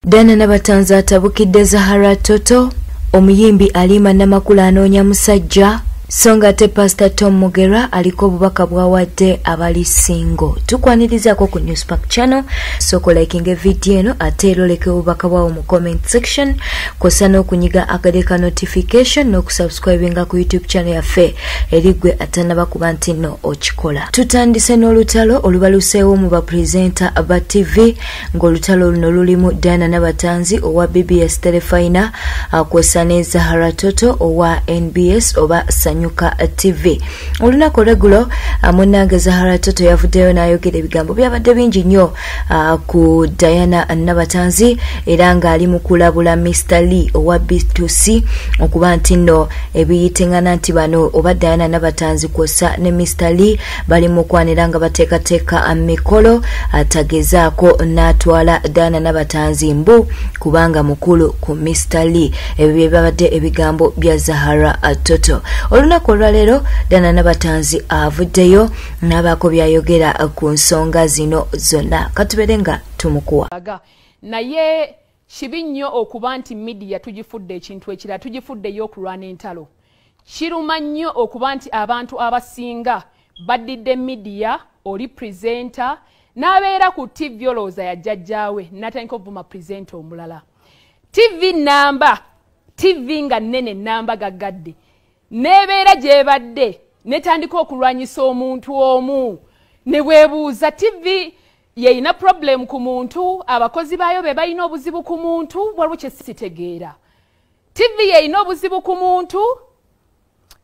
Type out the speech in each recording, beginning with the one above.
Diana Nabatanzi atabukidde Zahara Toto, omuyimbi Halima Namakula anoonya musajja, so nga ate Pastor Tom Mugerwa aliko obubaka bw'awadde abali single. Tukwanirizaako ku Newspark Channel, sooka likinga vidiyo eno ate era oleke obubaka bwawo mu comment section, kw'ossa n'okunyiga akade ka notification n'okusubscribinga ku YouTube channel yaffe eri ggwe atannaba kuba nti nno okikola. Tutandise n'olutalo olubaluseewo mu bapresenter ba TV, ng'olutalo luno lulimu Diana Nabatanzi owa BBS Terefayina kw'ossa ne Zahara Toto owa NBS oba Sanyuka TV. Olunaku olweggulo munnange Zahara Toto yavuddeyo n'ayogera ebigambo byabadde bingi nnyo ku Diana Nabatanzi, era ng'ali mu kulabula Mr. Lee owa B2C okuba nti nno ebiyitengana nti bano oba Diana Nabatanzi kw'ossa ne Mr. Lee bali mu kwanira nga bateekateeka mikolo, atagezaako n'atwala Diana Nabatanzi mbu kubanga mukulu ku Mr. Lee. Ebyo bye byabadde ebigambo bya Zahara Toto. Olunaku olwaleero Diana Nabatanzi avuddeyo n'abaako by'ayogera ku nsonga zino zonna. Katubeere nga tumukuwa. Naye kibi nnyo okuba nti media tugifudde ekintu ekirala, tugifuddeyo okulwana entalo. Kiruma nnyo okuba nti abantu abasinga baddidde media, oli presenter n'abeera ku TV olowooza ya jjajjaawe n'atandika okuvuma presenter omulala. TV namba, TV nga nnene namba gaggadde, n'ebeera gy'ebadde netandika okulwanyisa omuntu omu, ne weebuuza TV yeyina problem ku muntu, abakozi baayo be balina obuzibu ku muntu, waliwo kye sitegeera. TV yeyina obuzibu ku muntu,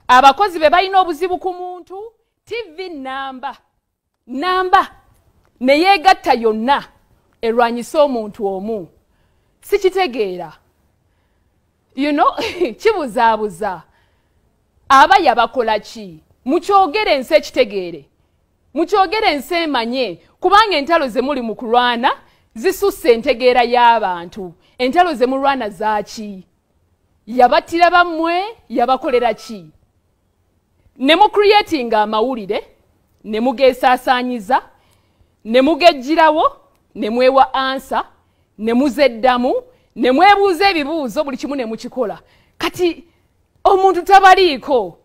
abakozi be balina obuzibu ku muntu. TV namba namba ne yeegatta yonna erwanyisa omuntu omu. Sikitegeera, you know, kibuzaabuza. Aba yabakola ki? Mukyogere ensi ekitegeere, mukyogere ensi emanye, kubanga entalo ze muli mu kulwana zisusse entegeera y'abantu. Entalo ze mulwana zaaki? Yabattira bammwe, yabakolera ki? Ne mu creatinga amawulire, ne mugeesaasaanyiza, ne mugejjirawo, ne mwewa ansa, ne muzeddamu, ne mwebuuza ebibuuzo, buli kimu ne mukikola. Kati omuntu tabaliiko,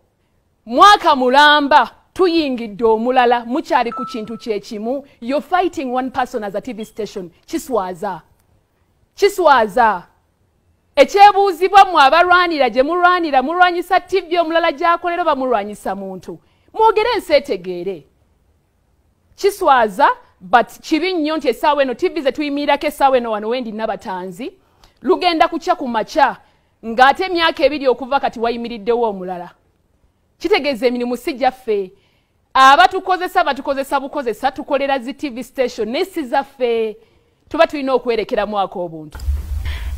mwaka mulamba tuyingidde omulala, mukyali ku kintu kyekimu. You're fighting one person as a TV station. Kiswaza, kiswaza. Ekyebuuzibwa mmwe abalwanira gye mulwanira, mulwanyisa TV omulala gy'akolera oba mulwanyisa muntu? Mwogere ensi etegeere. Kiswaza, but kibi nnyo nti essaawa eno TV ze tuyimirirako essaawa eno wano wendi Nabatanzi, lugenda kukya ku makya ng'ate emyaka 2 okuva kati wayimiriddewo omulala. Kitegeeza emirimu si gyaffe. Abatukozesa batukozesa bukozesa, tukolera zi TV station ne si zaffe. Tuba tulina okwerekeramu ak'obuntu.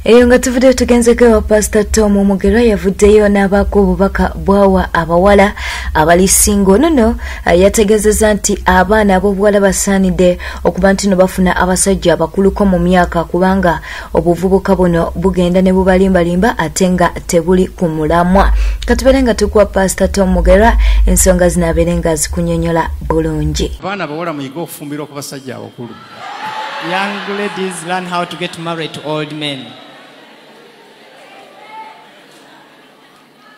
Eyo nga tuvuddeyo tugenzeko ewa Pastor Tom Mugerwa, yavuddeyo n'abaako obubaka bw'awa abawala abali single. Nono yategeezezza nti abaana ab'obuwala basaanidde okuba nti no bafuna abasajja abakuluko mu myaka, kubanga obuvubuka buno bugenda ne bubalimbalimba ate nga tebuli ku mulamwa. Katubeere nga tukuwa Pastor Tom Mugerwa ensonga zino abeere nga zikunyonnyola bulungi. Abaana abawala muyige okufumbirwa ku basajja abakulu. Young ladies learn how to get married to old men.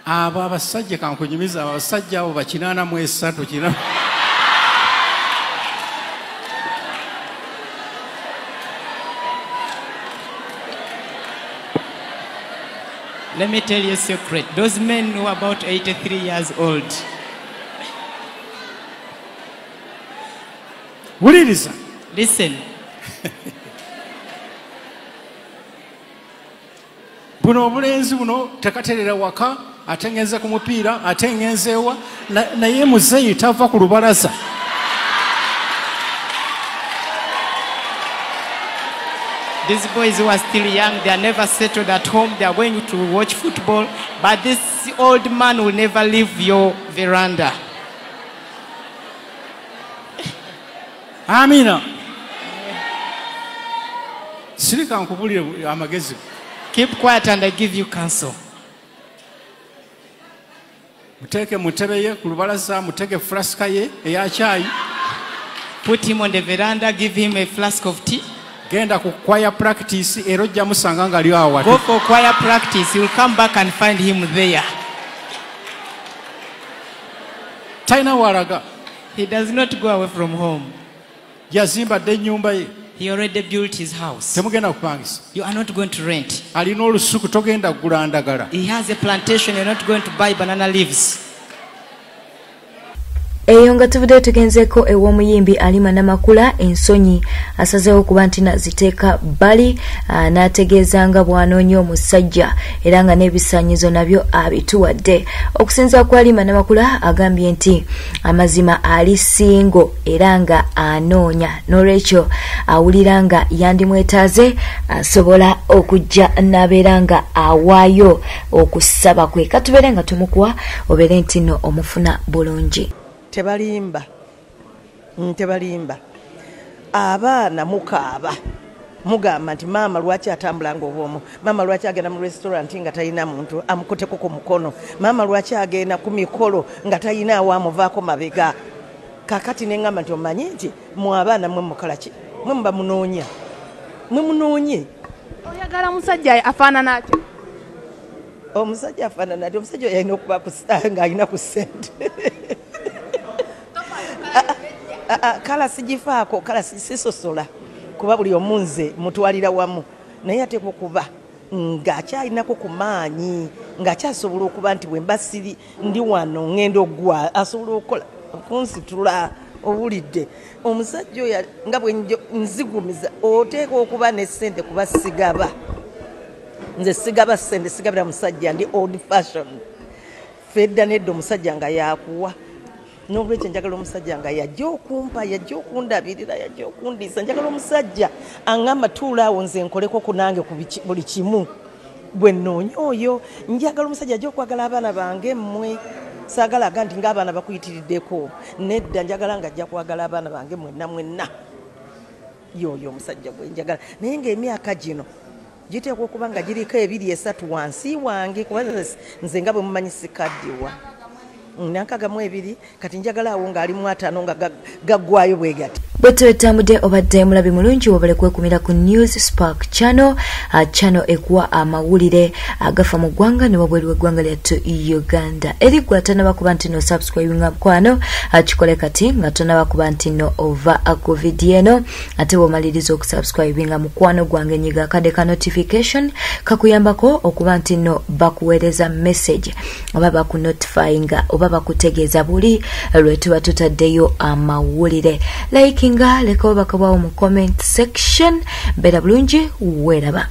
Abo abasajja kankunyumiza, abasajja abo bakinaana mu esatu kina. Let me tell you a secret. Those men who are about 83 years old. Wuliriza. Listen. Buno obulenzi buno tekaterera waka, ate ngenze ku mupiira, ate ngenze ewa, naye muzeeyi tava ku lubalaza. These boys who are still young, they are never settled at home, they are going to watch football, but this old man will never leave your veranda. Amina. Sirika nkubulire amagezi. Keep quiet and I give you counsel. Muteeke mu ntebe ye ku lubalaza, muteeke flasika ye eya caayi. Put him on the veranda, give him a flask of tea. Genda ku choir practice era ojja musanga ngali awo. Go for choir practice, you'll come back and find him there. Talina walaga. He does not go away from home. Yazimba dda ennyumba ye. He already built his house. Temugenda kupangisa. You are not going to rent. Alina olusuku togenda kugula ndagala. He has a plantation, you're not going to buy banana leaves. Eyo nga tuvuddeyo tugenzeeko ew'omuyimbi Halima Namakula ensonyi asazeewo okuba nti naziteeka bbali n'ategeeza nga bw'anoonya omusajja era nga n'ebisaanyizo nabyo abituwadde. Okusinziira ku Halima Namakula agambye nti amazima ali singo era nga anoonya, n'olwekyo awulira nga yandimwetaaze asobola okujja n'abeera nga awaayo okusaba kwe. Katubeere nga tumukuwa obeere nti nno omufuna bulungi. Tebalimba, tebalimba. Abaana mukaaba mugamba nti maama lwaki atambula ng'obwomu, maama lwaki agenda mu restaurant nga talina muntu amukuteko ku mukono, maama lwaki agenda ku mikolo nga talina awamuvaako mabega. Kakati ne ŋŋamba nti omanyi nti mwe abaana mwe mukola ki? Mwe muba munoonya, mwe munoonye. Oyagala musajja afaanana atya? Omusajja afaanana atya? Omusajja oyo alina okuba ng'alina ku ssente. Kala sigifaako, kala sisosola kuba buli omu nze mutwalira wamu, naye ateekwa okuba ng'akyalinako ku maanyi, ng'akyasobola okuba nti bwe mba siri ndi wano ŋŋenda oggwa asobola okukola okunsitula. Owulidde omusajja oyo nga bwe nzigumiza, oteekwa okuba ne ssente kuba sigaba. Nze sigaba ssente, sigabira musajja, ndi old fashion. Fedda nedda omusajja nga yakuwa. N'olwekyo njagala omusajja nga yajja okumpa, yajja okundabirira, yajja okundiisa. Njagala omusajja aŋŋamba tuula awo nze nkoleko ku nange ku buli kimu bwe nnoonya oyo. Njagala omusajja ajja okwagala abaana bange mmwe. Saagala aga nti ng'abaana bakuyitiriddeko. Nedda, njagala nga ajja kwagala abaana bange mwenna mwenna. Y'oyo omusajja gwe njagala. Naye ng'emyaka gino giteekwa okuba nga giriko 2, 3 wansi wange, kuba nze nga bwe mumanyi sikaddiwa. 62, kati njagala awo ng'ali mu 50 nga gaggwayo bwe gati. Bwe twetambudde obadde mulabi mulungi, wabale kwekumira ku News Spark Channel, channel ekuwa amawulire agafa mu ggwanga ne wabweru w'eggwanga lyattu Uganda. Eri ggwe atannaba kuba nti no subscribinga mukwano, kikole kati nga tonnaba kuba nti no ova ku vidiyo eno, ate bw'omaliriza okusubscribinga mukwano gwange nyiga akadde ka notification kakuyambako okuba nti no bakuweereza message oba bakunotifyinga oba bakutegeeza buli lwe tuba tutaddeyo amawulire. Likinga, leka obubaka bwawo mu comment section. Beera bulungi, weeraba.